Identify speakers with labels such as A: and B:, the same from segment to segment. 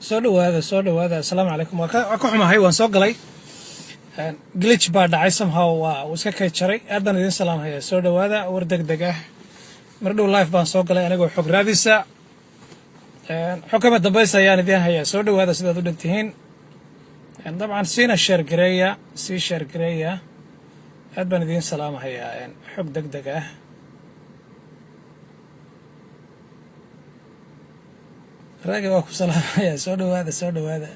A: Soo dhawaada, soo dhawaada. Asalaamu calaykum. Waa ka xumahay, waan soo galay, glitch baa dhacay somehow, waa uu iska kay jaray. Aad baan idin salaamhayaa, soo dhawaada. War deg deg ah, mar dhow live baan soo galay anigoo xog raadisa. Xog kama dambaysa ayaan idiin hayaa. Soo dhawaada, sidaad u dhantihiin. Dabcan siina share gareeya, sii share gareeya. Aad baan idiin salaamhayaa. Xog deg deg ah. Raagi waa ku salaamayaa. Soo dhawaada, soo dhawaada.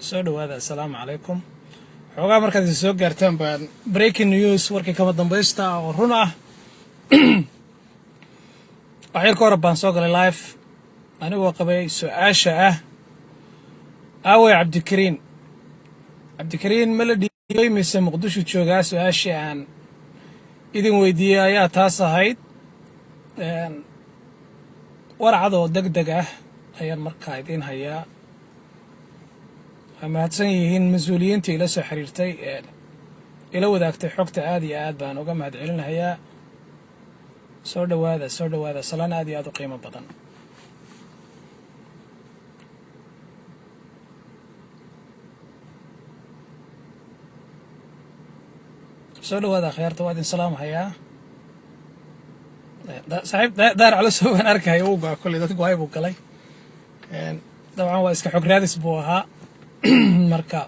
A: Soo dhawaada, assalaamu calaykum. Xoogaa markaad idin soo gaartaan baan breaking news, warkii kama dambaysta ah oo run ah. Waxyar ka hor baan soo galay live anigoo qabay su-aasha ah: aawey Cabdikariin? Cabdikariin ma la dhiibay mise Muqdisho joogaa? Su-aashii aan idin weydiiyey ayaa taas ahayd. Warcad oo deg deg ah ayaan markaa idiin hayaa. Waa mahadsan yihiin mas-uuliyiinta ila soo xiriirtay, ila wadaagtay xogta. Aad iyo aad baan uga mahad celinahayaa. Soo dhawaada, soo dhawaada. Salaan aad iyo aad u qiimo badan. Soo dhawaada akhyaarta, waa idin salaamhayaa. Saaxiib Daar Calasow baan arkaya, uu go'a kolley, dad go-ay buu galay. Dabcan waa iska xog raadis buu ahaa. Marka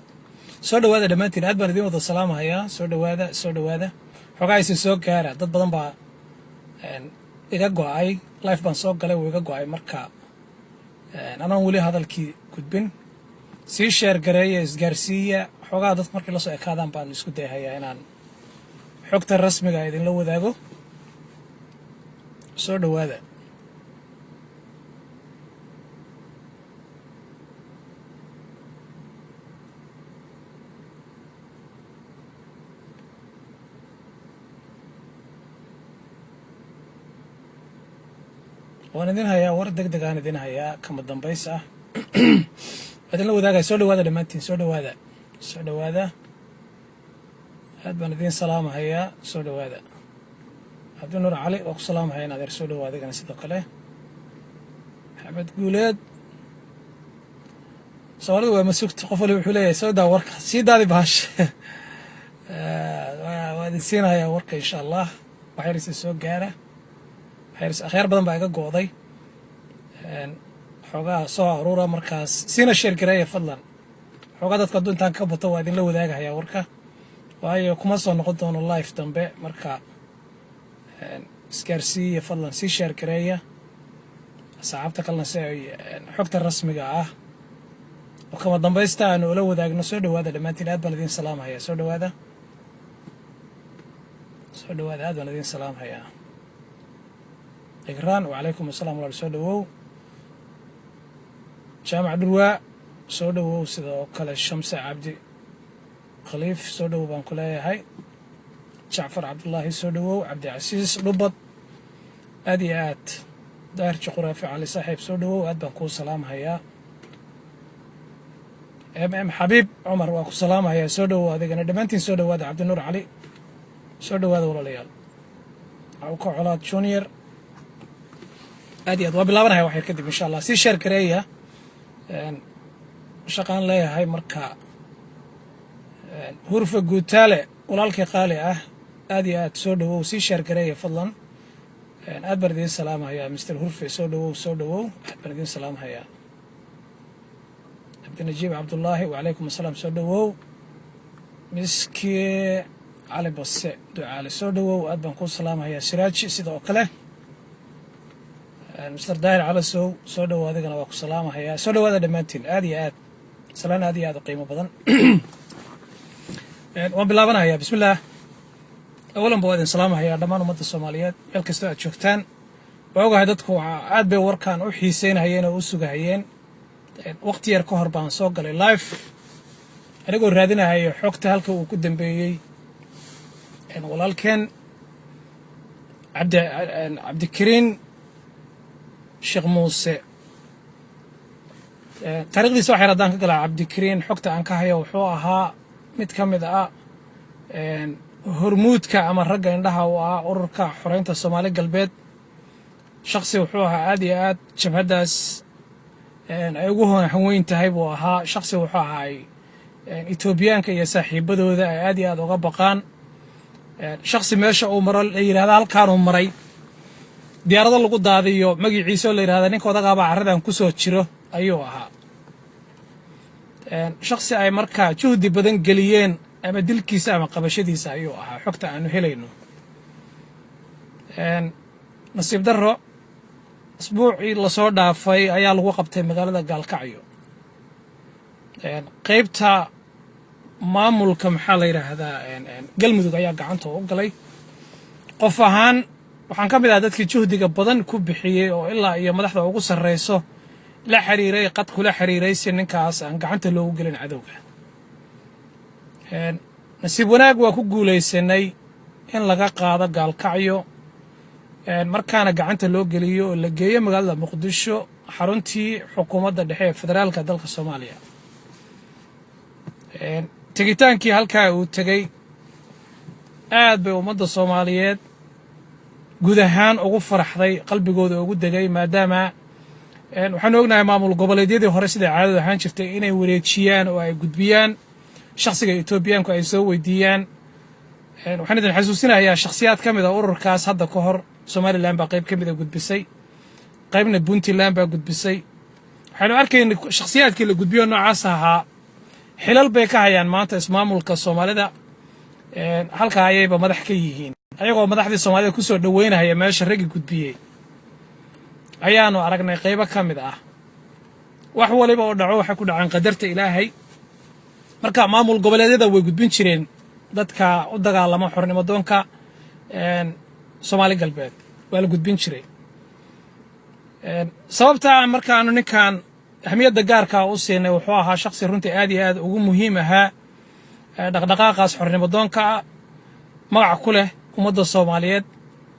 A: soo dhawaada dhammaantiin, aad baan idin wada salaamahayaa. Soo dhawaada, soo dhawaada. Xogaa isin soo gaara, dad badan baa iga go'ay. Live baan soo galay, wuu iga go'ay. Marka anaan weli hadalkii gudbin, sii share gareeya, isgaarsiiya. Xoogaa dadku markay la soo ekaadaan baan isku dayhayaa inaan xogta rasmiga idinla wadaago. Soo dhawaada. Waan idin hayaa war deg deg aan idin hayaa, kama dambays ah, waa idinla wadaagaya. Soo dhawaada dhammaantiin, soo dhawaada, soo dhawaada. Aad baan idiin salaamahayaa, soo dhawaada. Cabdinuur Cali waa ku salaamahaya in adeer, soo dhawaada adigana sidoo kale. Maxamed Guuleed, Soomaalidu waa masugta, qof waliba wuxuu leeyahay soo daa warka, sii daadi bahash. Waa idin siinahayaa warka insha Allah. Waxyar soo gaara, waxyar akhyaar badan baa iga go'day. Xoogaa soo aruura markaas, siina share gareeya fadlan. Xoogaa dadka hadduu intaan ka bato waa idinla wadaagahayaa warka, waayo kuma soo noqon doono live dambe. Marka isgaarsiiya fadlan, sii share gareeya asxaabta kalena si ay xogta rasmiga ah oo kama dambaysta aanu ula wadaagno. Soo dhawaada dhammaantiin, aad baan idiin salaamhayaa. Soo dhawaada, soo dhawaada, aad baan idiin salaamhayaa. Igraan, wacalaykum assalam walaal, soo dhawow. Jaamac Dhurwaa, soo dhawow. Sidoo kale Shamse Cabdi Khaliif, soo dhowow baan ku leeyahay. Jacfar Cabdullaahi, soo dhawow. Cabdicasiis Dhubad, aad iyo aad. Daahir Juquraafi Cali, saaxiib, soo dhawow, aad baan kuu salaamhayaa. M Xabiib Cumar waa ku salaamhayaa, soo dhawow adigana. Dhammaantiin soo dhawaada. Cabdinuur Cali, soo dhawaada walaalayaal. Cawka Colaad Junior, aad iyo aad. Waa bilaabanaya wax yar kadib insha Allah. Sii share gareeya. Shaqaan leeyahay. Marka Hurfa Guutaale, walaalkii qaali ah, aad iyo aad, soo dhawow. Sii share gareeya fadlan. Aad baan idiin salaamhayaa. Mister Hurfe, soo dhawow, soo dhawow, aad baan idiin salaamhayaa. Cabdinajiib Cabdullaahi, wacalaykum assalaam, soo dhawow. Miski Cali Base Ducaale, soo dhawow, aad baan kuu salaamhayaa. Siraaji, sida oo kale. Mister Daahir Calasow, soo dhawow, adigana waa ku salaamahayaa. Soo dhawaada dhammaantiin, aad iyo aad, salaan aad iyo aad u qiimo badan. Waan bilaabanayaa. Bismillaah. Awalan ba waa idin salaamahayaa dhammaan ummadda Soomaaliyeed meel kastoo aad joogtaan. Waa ogahay dadku aad bay warkan u xiiseynahayeen oo u sugahayeen. Waqti yar ka hor baan soo galay live anigoo raadinahayo xogta halka uu ku dambeeyey walaalkeen Cabdikariin Sheekh Muuse. Taarikhdiisa waxyar haddaan ka galaa, Cabdikariin xogta aan ka hayo wuxuu ahaa mid ka mid ah Hormuudka ama ragga indhaha u ah Ururka Xoreynta Soomaali Galbeed. Shaksi wuxuu ahaa aad iyo aad jabhaddaas ay ugu hanweyn tahay buu ahaa. Shaksi wuxuu ahaa ay Etoobiyaanka iyo saaxiibadooda ay aad iyo aad uga baqaan. Shaksi meesha uu maro la yidhahda halkaanuu maray, diyaarado lagu daadiyo magiciisa oo la yidhahda ninka odagaabaa carradan ku soo jiro ayuu ahaa. Shaksi ay markaa juhdi badan geliyeen ama dilkiisa ama qabashadiisa ayuu ahaa, xogta aanu helayno. Nasiib darro, asbuucii lasoo dhaafay ayaa lagu qabtay magaalada Gaalkacyo, qaybta maamulka, maxaa la yidhaahdaa, Galmudug ayaa gacanta u galay. Qof ahaan waxaan ka mid ahaa dadkii juhdiga badan ku bixiyey oo ilaa iyo madaxda ugu sarrayso la xiriiray, qad kula xiriiray, si ninkaas aan gacanta loogu gelin cadowga. Nasiib wanaag, waa ku guulaysanay in laga qaado Gaalkacyo, markaana gacanta loo geliyo oo la geeyo magaalada Muqdisho, xaruntii xukuumadda dhexe ee federaalka dalka Soomaaliya. Tegitaankii halkaa uu tegey aad bay ummadda Soomaaliyeed guud ahaan ugu faraxday, qalbigooda ugu degay, maadaama waxaanu ognahay maamul goboleedyadii hore siday caadadu ahaan jirtay inay wareejiyaan oo ay gudbiyaan shakhsiga Etoobiyaanku ay soo weydiiyaan. Waxaan idin xasuusinayaa shakhsiyaad ka mid a ururkaas hadda ka hor Somaliland baa qayb ka mida gudbisay, qaybna Puntland baa gudbisay. Waxaynu arkaynay shakhsiyaadkii la gudbiyo noocaas ahaa xilal bay ka hayaan maanta ismaamulka Soomaalida, halkaa ayayba madax ka yihiin, ayagoo madaxdii Soomaalida kusoo dhoweynahaya meesha raggi gudbiyey ayaanu aragnay qaybo ka mid ah. Wax waliba oo dhaco waxay ku dhaceen qadarta Ilaahay. Marka maamul goboleedyada way gudbin jireen dadka u dagaalama xornimo doonka Soomaali Galbeed, waa la gudbin jiray. Sababta markaanu ninkan ahmiyadda gaarkaa u siinay, wuxuu ahaa shaksi runtii aad iyo aad ugu muhiim ahaa dhaqdhaqaaqaas xornimo doonka ah, magac ku leh ummadda Soomaaliyeed,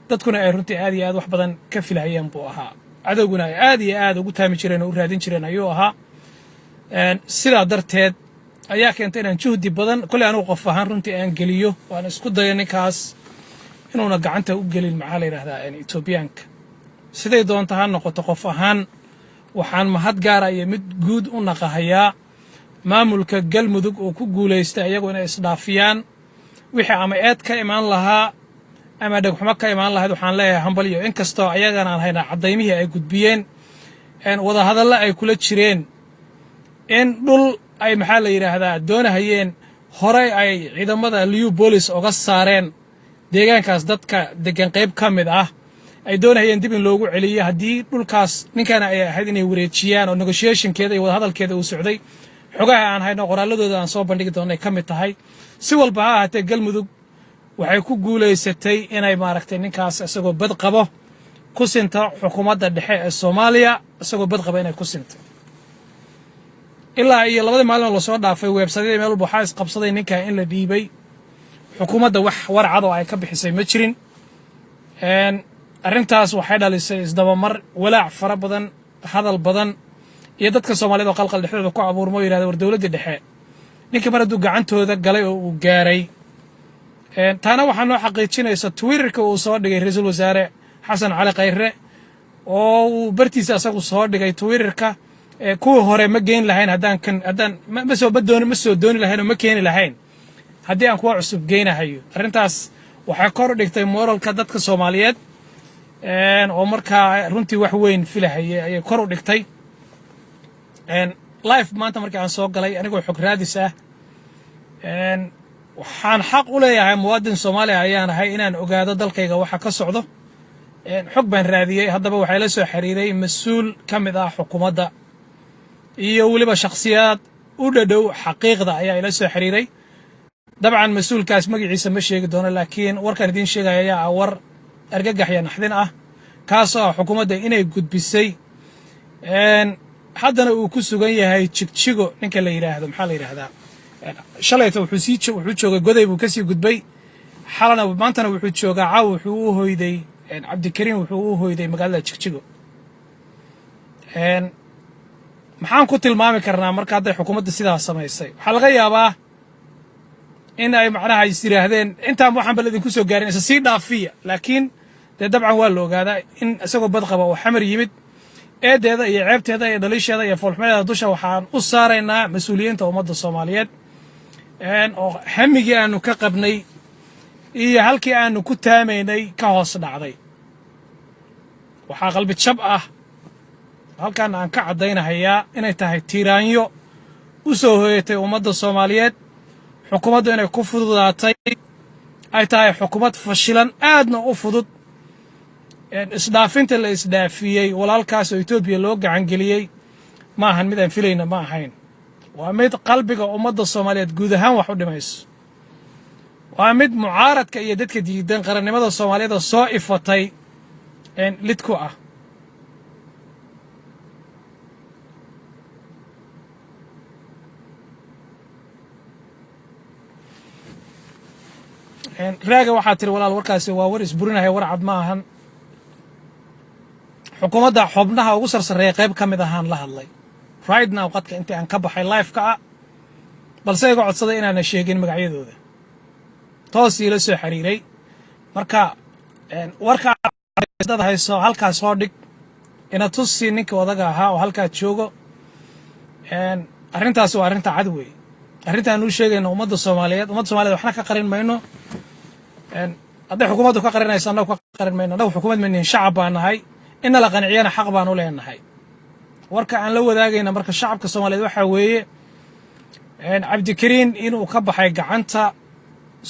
A: dadkuna ay runtii aad iyo aad wax badan ka filahayeen buu ahaa, cadowguna ay aad iyo aad ugu taami jireen oo u raadin jireen ayuu ahaa. Sidaa darteed ayaa keentay inaan juhdi badan kolley anugu qof ahaan runtii aan geliyo oo aan isku dayo ninkaas inuuna gacanta u gelin, maxaa la yidhahdaa, Etoobiyaanka, siday doonta ha noqoto. Qof ahaan waxaan mahad gaara iyo mid guud u naqahayaa maamulka Galmudug oo ku guulaystay ayagu inay isdhaafiyaan wixii ama eed ka imaan lahaa ama dhegxumo ka imaan lahayd. Waxaan leeyahay hambalyo, inkastoo ayagana aan haynaa caddaymihii ay gudbiyeen, wadahadallo ay kula jireen in dhul ay, maxaa la yidhaahdaa, doonahayeen horey ay ciidamada Liyu Bolis oga saareen deegaankaas, dadka deggan qayb ka mid ah ay doonahayeen dib in loogu celiyo haddii dhulkaas ninkana ay ahayd inay wareejiyaan, oo negotiationkeeda iyo wadahadalkeeda uu socday. Xogaha aan hayno, qoraalladooda aan soo bandhigi doonay ka mid tahay. Si walba ha ahaatee, Galmudug waxay ku guulaysatay inay maaragtay ninkaas isagoo bad qabo ku sinto xukuumadda dhexe ee Soomaaliya, isagoo bad qaba inay ku sinto. Ilaa iyo labadii maalin oo lasoo dhaafay websiteyada meel walba waxaa isqabsaday ninkaa in la dhiibay. Xukuumadda wax warcad oo ay ka bixisay ma jirin. Arrintaas waxay dhalisay isdabamar, walaac fara badan, hadal badan iyo dadka Soomaaliyed oo qalqal dhexdooda ku abuurmo o yidhahda war dowladdii dhexe ninkii mar hadduu gacantooda galay oo uu gaaray. Taana waxaa noo xaqiijinaysa Twitterka uu soo dhigay ra-iisul wasaare Xasan Cali Khayre, oo uu bartiisa asagu soo dhigay Twitterka: kuwii hore ma geyn lahayn haddaan kan haddaan ma soo ma dooni ma soo dooni lahayn oo ma keeni lahayn haddii aan kuwa cusub geynahayo. Arrintaas waxay kor u dhigtay moralka dadka Soomaaliyeed oo markaa runtii wax weyn filahayay ayay kor u dhigtay. Live maanta markii aan soo galay anigoo xog raadis ah, waxaan xaq u leeyahay, muwaadin Soomaaliya ayaan ahay, inaan ogaado dalkayga waxa ka socdo. Xog baan raadiyey. Haddaba waxay la soo xiriiray mas-uul ka mid ah xukuumadda iyo weliba shakhsiyaad u dhadhow xaqiiqda ayaa ila soo xiriiray. Dabcan mas-uulkaas magaciisa ma sheegi doono, laakiin warkaan idiin sheegaya ayaa ah war argagax iyo naxdin ah, kaasoo ah xukuumadda inay gudbisay, haddana uu ku sugan yahay Jigjigo. Ninka la yidhaahdo, maxaa la yidhaahdaa, shalayta wuxuu joogay Goday buu kasii gudbay xalana, maantana wuxuu joogaa, caaw wuxuu u hoyday, Cabdikariim wuxuu u hoyday magaalada Jigjigo. Maxaan ku tilmaami karnaa marka hadday xukuumadda sidaa samaysay? Waxaa laga yaabaa In ay macnaha is yidhaahdeen intaan waxaan bal idinku soo gaarin, isa sii dhaafiya. Laakiin dee dabcan waa la ogaadaa in isagoo bad qaba oo Xamar yimid. Eedeeda iyo ceebteeda iyo dhaliisheeda iyo foolxumadeeda dusha waxaan u saaraynaa mas-uuliyiinta ummadda Soomaaliyeed, oo hamigii aanu ka qabnay iyo halkii aanu ku taamaynay ka hoos dhacday. Waxaa qalbi jab ah halkan aan ka caddaynahayaa inay tahay tiiraanyo u soo hoyatay ummadda Soomaaliyeed, xukuumaddu inay ku fududaatay, ay tahay xukuumad fashilan, aadna u fudud. Isdhaafinta la isdhaafiyey walaalkaas oo Etoobiya loo gacangeliyey ma ahan mid aan filayna, ma ahayn. Waa mid qalbiga ummadda Soomaaliyeed guud ahaan wax u dhimayso. Waa mid mucaaradka iyo dadka diidan qarannimada Soomaaliyeed oo soo ifatay lid ku ah. Raaga, waxaa tiri: "Walaal, warkaasi waa war isburinaya, war cad ma ahan." Xukuumadda xubnaha ugu sarsareeya qayb ka mid ahaan la hadlay right now qadka intii aan ka baxay live-ka ah, balse iga codsaday inaana sheegin magacyadooda, toos iila soo xiriiray. Marka warka dad hayso halkaas soo dhig, ina tusi ninkii odaga ahaa oo halkaa joogo. Arrintaasi waa arrinta cad weeye, arrintaan u sheegayno ummadda Soomaaliyeed. Ummadda Somaliyed waxna ka qarin mayno. Hadday xukuumaddu ka qarinayso, annagu ka qarin mayno. Annagu xukuumad maynihin, shacab baa nahay. Inna la qanciyana xaq baan u leenahay. Warka aan la wadaagayna marka shacabka Soomaaliyeed waxaa weeye Cabdikariin inuu ka baxay gacanta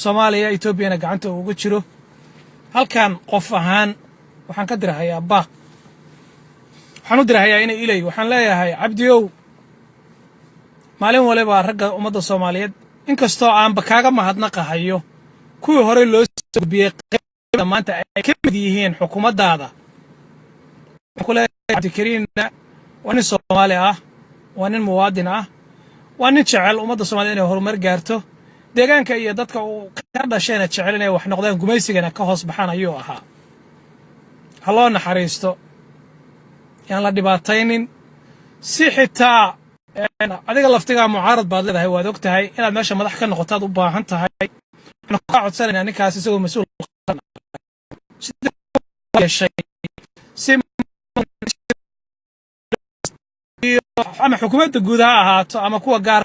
A: Soomaaliya, Etoobiyana gacanta uu uga jiro. Halkan qof ahaan waxaan ka dirahayaa baaq, waxaan u dirahayaa inay ilay. Waxaan leeyahay: Cabdiow, maalin waliba ragga ummadda Soomaaliyeed, inkastoo aanba kaaga mahadnaqahayo kuwii horey loo soo gudbiyey, qaybta maanta ay ka mid yihiin xukuumaddaada, waxaan ku leeyahay Cabdikariinna waa nin Soomaali ah, waa nin muwaadin ah, waa nin jecel ummadda Somaliyed inay horumar gaarto, deegaanka iyo dadka uu ka dhashayna jecel inay wax noqdaan, gumaysigana ka hoos baxaan ayuu ahaa. Ha loo naxariisto, yaan la dhibaataynin. Si xitaa adiga laftigaa mucaarad baad leedahay, waad og tahay inaad meesha madax ka noqotaad u baahan tahay. Waxaan kaa codsanaynaa ninkaas isagoo mas-uul yeeshay si ama xukuumadda guud ha ahaato ama kuwa gaar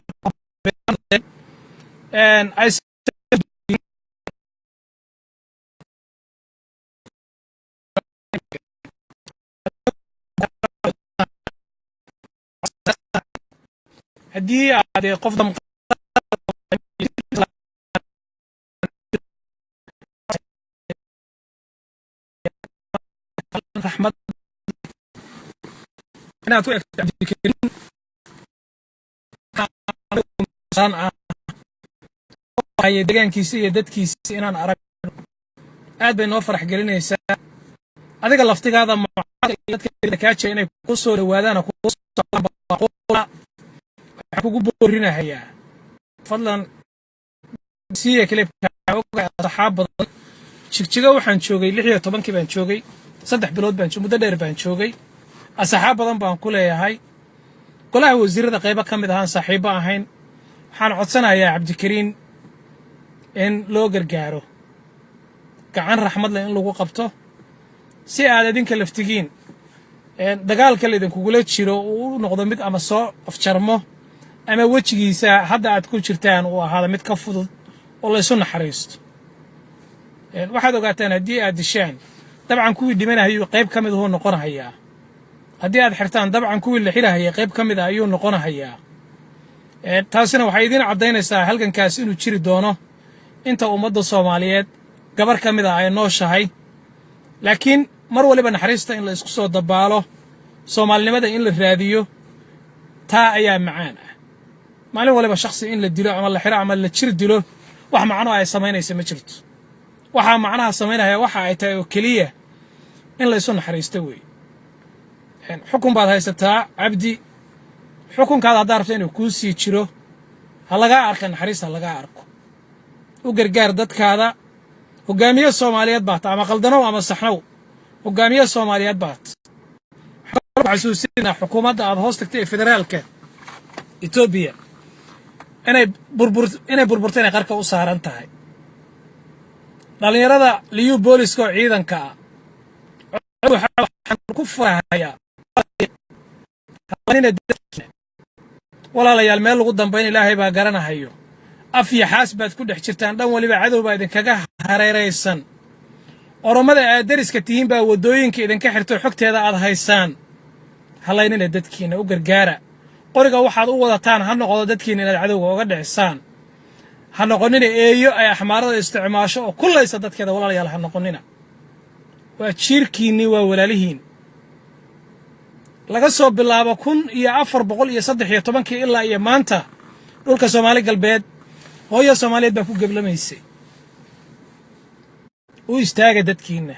A: ay. Haddii aad qof raxmad inaad ku egto Cabdikariin ah deegaankiisa iyo dadkiisa inaan arag aad bay noo farax gelinaysaa. Adiga laftigaada dadka kaa jira inay ku soo dhawaadaan waxaan kugu boorinahayaa, fadlan siiya clip-ka asxaab badan. Jigjiga waxaan joogay 16-kii baan joogay, 3 bilood baan, muddo dheer baan joogay. Asxaab badan baan ku leeyahay golaha wasiirada, qaybo ka mid ahaan saaxiibbo ahayn. Waxaan codsanayaa Cabdikariin in loo gargaaro, gacan raxmad leh in lagu qabto, si aad idinka laftigiin dagaalka laydinkugula jiro uu u noqdo mid ama soo afjarmo ama wejigiisa hadda aad ku jirtaan uu ahaado mid ka fudud oo laysu naxariisto. Waxaad ogaataan haddii aad dishaan, dabcan kuwii dhimanahayuu qayb ka mid ahuu noqonahayaa. Haddii aad xirtaan, dabcan kuwii la xirahayay qayb ka mid a ayuu noqonahayaa. Taasina waxay idiin caddaynaysaa halgankaas inuu jiri doono inta ummadda Soomaaliyeed gabar ka mid a ay nooshahay. Laakiin mar waliba naxariista in la isku soo dabaalo, soomaalinimada in la raadiyo, taa ayaa macaan ah. Maalin waliba shakhsi in la dilo ama la xiro ama la jir dilo wax macno ay samaynaysa ma jirto. Waxaa macnaha samaynaya waxa ay tahay oo keliya in la isu naxariisto weeye. Xukun baad haysataa, Cabdi. Xukunkaada haddaa rabto inuu kuu sii jiro, ha lagaa arka naxariis, ha lagaa arko. U gargaar dadkaada. Hogaamiye Soomaaliyeed baata, ama qaldanow ama saxnow, hogaamiye Soomaaliyeed baat. Xasuusinaa xukuumadda aad hoos tagtay ee federaalka Etoobiya. Inay burburto, inay qarka u saaran tahay. Dhallinyarada Liyu Booliska oo ciidanka ah waxaan ku farahayaa. Walaalayaal, meel lagu dambayn Ilaahay baa garanahayo. Af iyo xaas baad ku dhex jirtaan, dhan waliba cadow baa idinkaga hareeraysan. Oromada aad deriska tihiin baa waddooyinka idinka xirto, xogteeda aad haysaan. Halaynina dadkiina, u gargaara. Qoriga waxaad u wadataan ha noqdo dadkiina inaad cadowga oga dhicisaan. Ha noqonina eeyo ay axmaarada isticmaasho oo kullaysa dadkeeda. Walaalayaal, ha noqonina. Waa jiirkiinnii, waa walaalihiin. Laga soo bilaabo 1413-kii ilaa iyo maanta, dhulka Soomaali Galbeed hooyo Soomaaliyeed baa ku geblamaysay. U istaaga dadkiinna.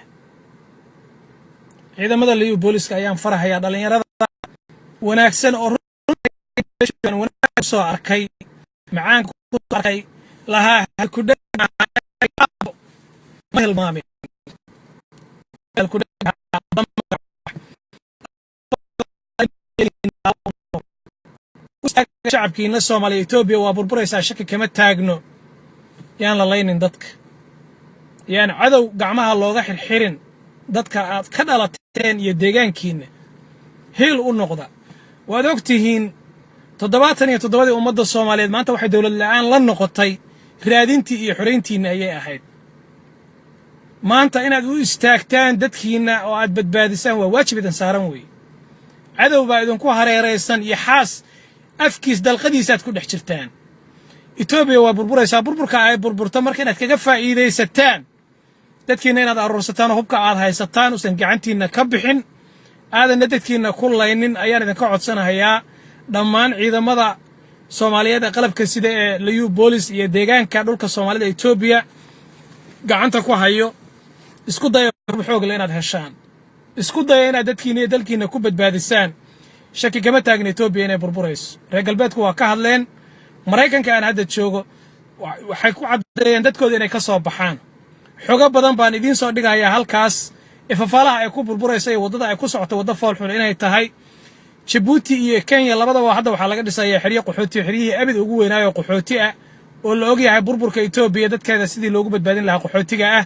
A: Ciidamada Liyu Booliska ayaan farahayaa, dhallinyarada wanaagsan oo wanaag soo arkay, macaanka ku arkay lahaa, ma hilmaamin. Shacabkiina Soomaaliya, Etoobiya waa burburaysaa, shaki kama taagno. Yaan la laynin dadka, yaan cadow gacmaha looga xirxirin dadka aad ka dhalateen iyo deegaankiinna. Hiil u noqda. Waad og tihiin, 77-dii ummadda Soomaaliyeed maanta waxay dowlad la'aan la noqotay raadintii iyo xorayntiinna ayay ahayd. Maanta inaad u istaagtaan dadkiinna oo aad badbaadisaan waa waajib idin saaran weeye. Cadow baa idinku hareeraysan iyo xaas afkiis dalqadiisaad ku dhex jirtaan. Etoobiya waa burburaysaa. Burburka ay burburto marka inaad kaga faa'iidaysataan, dadkiinna inaad aruursataan oo hubka aad haysataan usan gacantiinna ka bixin, aadanna dadkiinna ku laynin, ayaan idinka codsanahayaa. Dhammaan ciidamada Soomaaliyeed ee qalabka sida ee Liyu Boolis iyo deegaanka dhulka Soomaalida Etoobiya gacanta ku hayo, isku daya xoogle inaad heshaan, isku daya inaad dadkiinna iyo dalkiinna ku badbaadisaan. Shaki kama taagna Etoobiya inay burburayso. Reer galbeedku waa ka hadleen. Maraykanka aan hadda joogo waxay ku caddeeyeen dadkooda inay ka soo baxaan. Xogo badan baan idiin soo dhigayaa halkaas ifafaalaha ay ku burburaysa iyo waddada ay ku socoto, waddo foolxun inay tahay. Jabuuti iyo Kenya labadaba hadda waxaa laga dhisayaa xeryo qaxooti, xeryihii abid ugu weynaayo qaxooti ah, oo la ogyahay burburka Etoobiya dadkeeda sidii loogu badbaadin lahaa qaxootiga ah.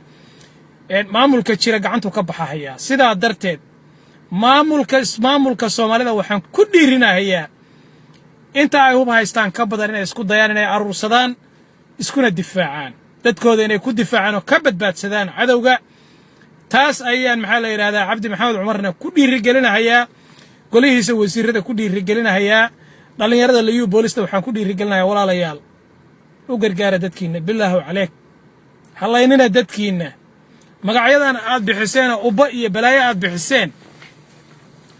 A: Maamulka jira gacantuu ka baxahayaa. Sidaa darteed maamulka ismaamulka Soomaalida waxaan ku dhiirinahayaa inta ay hub haystaan ka badan inay isku dayaan inay aruursadaan, iskuna difaacaan, dadkooda inay ku difaacaan oo ka badbaadsadaan cadowga. Taas ayaan, maxaa la yidhahdaa, Cabdi Maxamed Cumarna ku dhiirigelinahayaa, golihiisa wasiirada ku dhiirigelinahayaa, dhallinyarada Liyu Boolista waxaan ku dhiirigelinahayaa: walaalayaal, u gargaara dadkiinna, bilaahu caleyk, hallaynina dadkiinna. Magacyadan aad bixiseenoo ubba iyo balaayo aad bixiseen,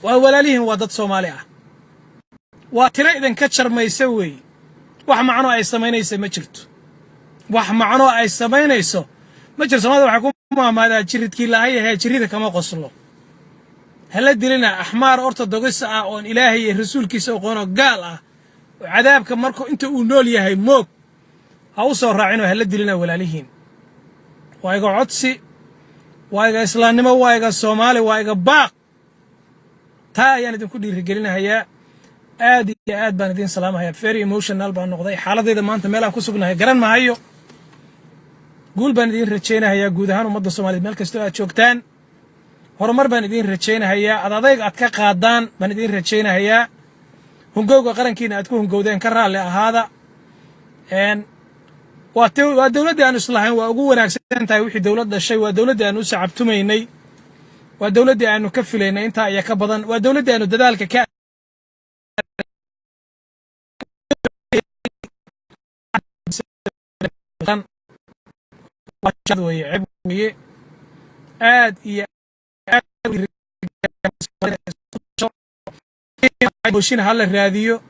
A: waa walaalihiin, waa dad Soomaali ah, waa tiro idinka jarmaysa weeye. Wax macnoo ay samaynaysa ma jirto, wax macnoo ay samaynayso ma jirto. Soomaalida waxay ku maamaadaa: "Jiridkii lahayahee jirida kama qoslo." Hala dilina axmaar ortodogis ah oon Ilaahay iyo rasuulkiisa aqoonoo gaal ah oo cadaabka markuu inta uu nool yahay moog. Ha u soo raacinoo hala dilina walaalihiin. Waa iga codsi, waa iga islaamnimo, waa iga Soomaali, waa iga baaq. Taa ayaan idinku dhiirigelinahayaa. Aad iyo aad baan idiin salaamahayaa. Very emotional baan noqday. Xaaladayda maanta meelaan ku sugnahay garan mahayo. Guul baan idiin rajaynahayaa guud ahaan ummadda Soomaaliyed meel kastoo aad joogtaan. Horumar baan idiin rajaynahayaa. Ad adayg aad ka qaadaan baan idiin rajaynahayaa. Hungowga qarankiina aad ku hungowdeen ka raalli ahaada. Waa dowladdii aanu islahayn waa ugu wanaagsan tahay wixii dowlad dhashay. Waa dowladdii aanu u sacabtumaynay. Waa dowladdii aanu ka filaynay intaa iyo ka badan. Waa dowladdii aanu dadaalka ka weye. Ceeb weye, aad iyo aad. Ha la raadiyo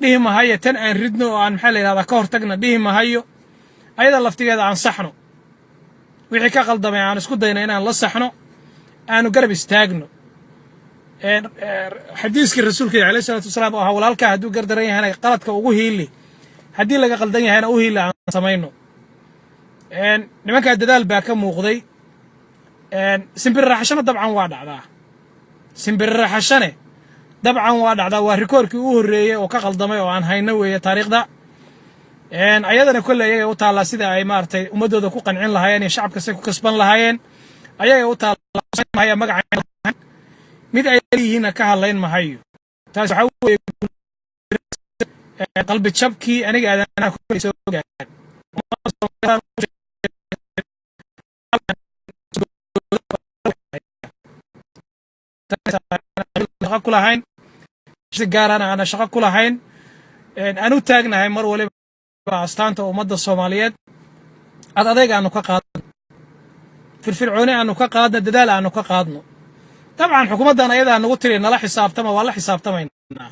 A: dhihi mahayo, tan aan ridno oo aan, maxaa la yidhahdaa, ka hortagna dhihi mahayo. Ayada laftigeeda aan saxno wixii ka qaldamay, aan isku dayno inaan la saxno, aanu garab istaagno. Xadiiskii rasuulka alayh salatu wasalaam oo ahaa: "Walaalkaa hadduu gardaran yahayna qaladka ugu hiili, haddii laga qaldan yahayna u hiili," aan samayno. Nimankaa dadaal baa ka muuqday. Simbiriraxashana dabcan waa dhacdaa, simbiriraxashane dabcan waa dhacdaa. Waa rikoorkii u horreeyey oo ka qaldamay oo aan hayno weeye taariikhda. Ayadana kolley ayagay u taallaa sida ay maaragtay ummaddooda ku qancin lahaayeen iyo shacabka say ku kasban lahaayeen. Ayagay u taallaa. Magaca mid ay leeyihiinna ka hadlayn mahayo. Taas waxaa weeye qalbi jabkii aniga aadanaha kolley soo gaaray. Shaqo ku lahayn, si gaarana aana shaqo ku lahayn, aan u taagnahay mar waliba astaanta ummadda Soomaaliyeed. Ad adayg aanu ka qaadno, firfircooni aanu ka qaadno, dadaal aanu ka qaadno. Dabcan xukuumaddan ayadaa nagu tiri nala xisaabtama. Waa la xisaabtamaynaa,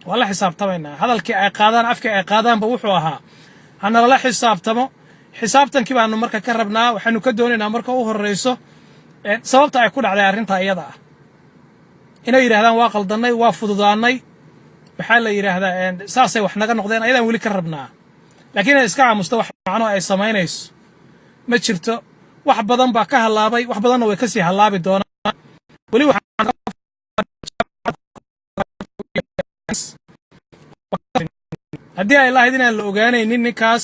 A: waa la xisaabtamaynaa. Hadalkii ay qaadaan, afkii ay qaadaanba wuxuu ahaa ha nalala xisaabtamo. Xisaabtankii baanu marka ka rabnaa. Waxaanu ka doonaynaa marka u horreyso sababta ay ku dhacday arrintaa iyada ah, inay yidhahdaan waa qaldannay, waa fududaannay, maxaa la yidhaahdaa, saasay wax naga noqdeen. Ayadaan weli ka rabnaa. Laakiin inay iska aamusto wax macno ay samaynayso ma jirto. Wax badan baa ka hallaabay, wax badanna way ka sii hallaabi doonaan weli. Waxaan haddii ay lahayd inaan la ogaanaynin ninkaas,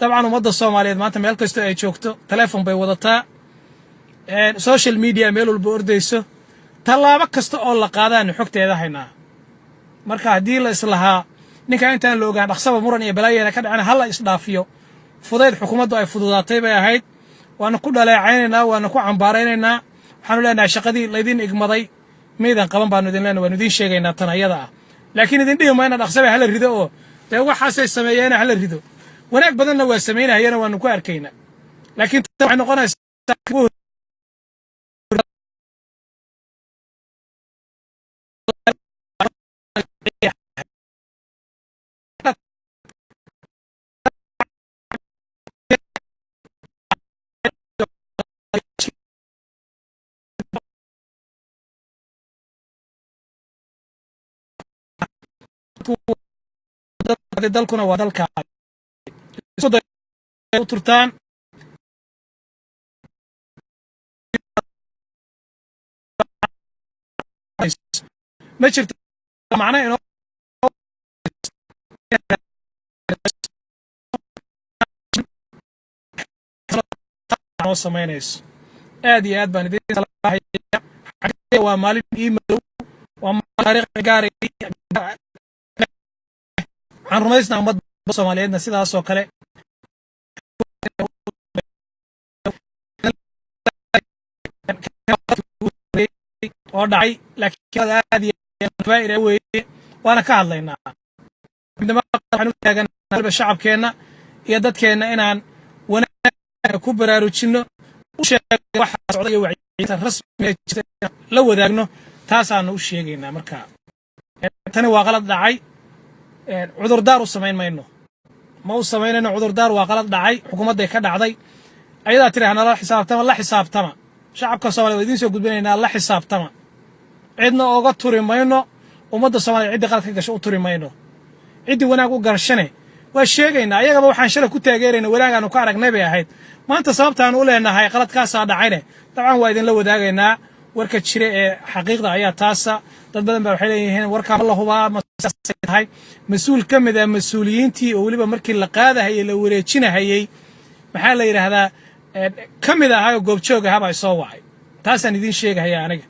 A: dabcan ummadda Soomaaliyeed maanta meel kastoo ay joogto telefon bay wadataa, social media meel walba ordayso, tallaabo kasta oo la qaadaanu xogteeda haynaa. Marka haddii la islahaa ninkaa intaan la ogaan dhaqsaba muran iyo balaayeena ka dhacana hala isdhaafiyo, fudayd xukuumaddu ay fududaatay bay ahayd. Waanu ku dhaleecaynaynaa, waanu ku cambaaraynaynaa. Waxaanu leenahay shaqadii laydin igmaday maydan qaban baanu idin leenahay. Waanu idiin sheegaynaa tan ayada ah, laakiin idin dhihi mayna dhaqsaba hala rido oo dee waxaasay sameeyeena hala rido. Wanaag badanna waa samaynahayana, waanu ku arkaynaa, laakiin tan waxay noqonaysaa dalkuna waa dalka u turtaan. Ma jirto macno inoo samaynayso. Aad iyo aad baan idin salaamaya. Waa maalin ii madow, waa maalin taariikh gaar. Waxaan rumaysnaa ummadda Soomaaliyeedna sidaasoo kale oo dhacay, laakiin aad iyo weeye waana ka hadlaynaa. Waxaan u taaganaa shacabkeenna iyo dadkeenna inaan wanaag ku baraarujinno, u sheegno waxa socda iyo wacyigelinta rasmiga jirta la wadaagno. Taasaanu u sheegaynaa. Marka tani waa qalad dhacay, cudurdaar u samayn mayno, ma u samaynayno cudurdaar. Waa qalad dhacay, xukuumadday ka dhacday. Ayadaa tiri hanala xisaabtama, la xisaabtama. Shacabka Soomaliya waa idiin soo gudbinaynaa, la xisaabtama. Cidna ooga turi mayno. Ummadda Soomaliya ciddii qalad ka gasho u turi mayno, ciddii wanaag u garshane waa sheegaynaa. Ayagaba waxaan shalay ku taageerayna wanaagaanu ka aragnay bay ahayd. Maanta sababtaanu u leenahay qaladkaasaa dhacayne dabcan waa idinla wadaagaynaa. Warka jira ee xaqiiqda ayaa taasa. Dad badan baa waxay leeyihiin warkaa ma la hubaa, ma tahay? Mas-uul ka mid ah mas-uuliyiintii oo weliba markii la qaadahayey, la wareejinahayey, maxaa la yidhaahdaa, ka mid ahaa oo goobjoog ahaa baa isoo wacay. Taasaan idiin sheegahaya. Aniga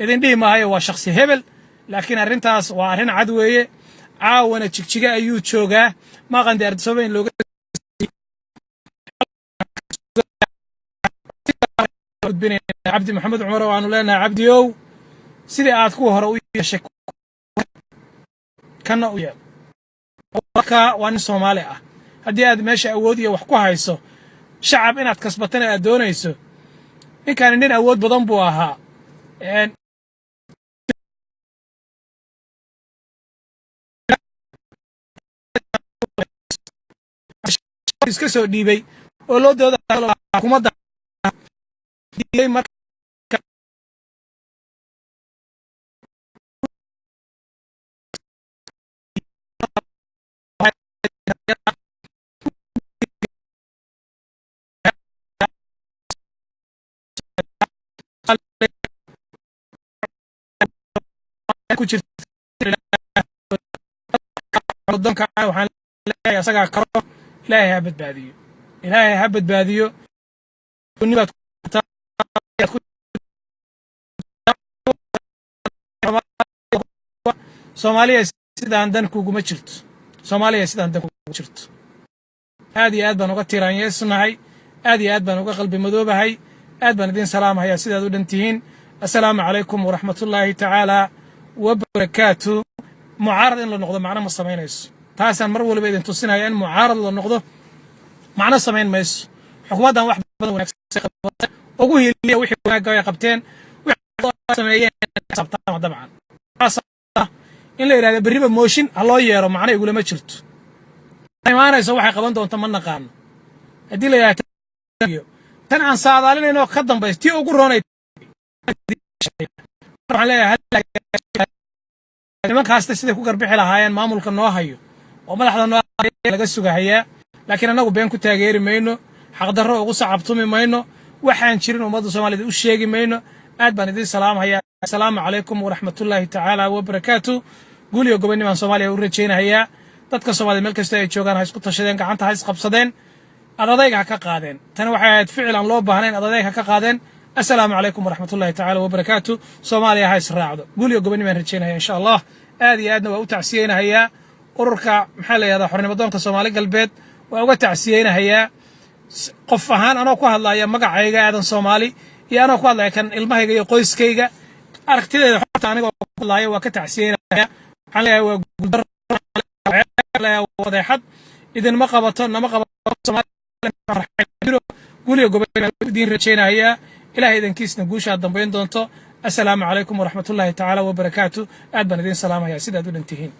A: idin dhihi maayo waa shakhsi hebel, laakiin arrintaas waa arrin cad weeye. Caawana Jigjiga ayuu joogaa, maaqan Addis Ababa in looga gudbinayna. Cabdi Maxamed Cumar oo aanu leenahay, Cabdiow, sidii aad kuwa hore u yeeshay kana u yeel. Waa nin Soomaali ah. Haddii aad meesha awood iyo wax ku hayso, shacab inaad kasbatana aad doonayso, ninkani nin awood badan buu ahaa. Iska soo dhiibay oo loo dooda xukuumadda marka ku jirta waxaan leeyahay Asagaa karo. Ilaahay ha badbaadiyo, Ilaahay ha badbaadiyo. Soomaaliya sidaan dan kuguma jirto, Soomaaliya sidaan dan kuguma jirto. Aad iyo aad baan uga tiiraanyeysnahay, aad iyo aad baan uga qalbi madoobahay. Aad baan idin salaamhayaa sidaad u dhan tihiin. Assalaamu calaykum waraxmatullaahi tacaala wabarakaatu. Mucaarad in la noqdo macno ma samaynayso. Taasaan mar waliba idin tusinaya, in mucaarad la noqdo macno samayn mayso. Xukuumaddan wax badan wanaagsan ugu hiiliya, wixii wanaagga ay qabteen, wixii sameeyeen xisaabtama. Dabcan, in la yidhahdo berriba mooshin ha loo yeero macno igulama jirto. Imaanayso waxay qaban doonto ma naqaano. Haddii la yidhahdo tan aan saadaalinayno ka dambayso, tii ugu roonay, waxaan leeyahay nimankaasta siday ku garbixi lahaayeen maamulka noo hayo oo madaxda noo laga sugahayaa. Laakiin annagu been ku taageeri mayno, xaqdarro ugu sacabtumi mayno, waxaan jirin ummadda Soomaaliyed u sheegi mayno. Aad baan idiin salaamhayaa. Asalaamu calaykum waraxmatullaahi tacaala wabarakaatu. Guul iyo gobonnibaan Soomaaliya u rajaynahayaa. Dadka Soomaliya meel kasta ay joogaan ha isku tashadeen, gacanta ha isqabsadeen, adadayga ha ka qaadeen. Tani waxay ahayd ficil aan loo baahnayn, adadayg ha ka qaadeen. Assalaamu calaykum waraxmatullahi tacaala wabarakaatu. Soomaaliya ha israacdo. Guul iyo gobonni baan rajaynaya, insha Allah. Aad iyo aadna waa u tacsiyeynahayaa ururka, maxaa la yihahdaa, Xornimadoonka Soomaali Galbeed. Waa uga tacsiyeynahayaa qof ahaan, anoo ku hadlaya magacayga Aadan Soomaali iyo anoo ku hadlaya kan ilmahayga iyo qoyskayga. Aragtideeda xorta anigoo ku hadlaya waa ka tacsiyeynaya. Waxaan leeyahay waa guuldaro, fadeexad idinma qabato, nama qabato. Guul iyo gobonnimo idiin rajaynayaa. Ilahay idankiisna guushaad dambayn doonto. Assalaamu calaykum waraxmatullaahi tacaala wabarakaatu. Aad baan idiin salaamaya sidaad u dhantihiin.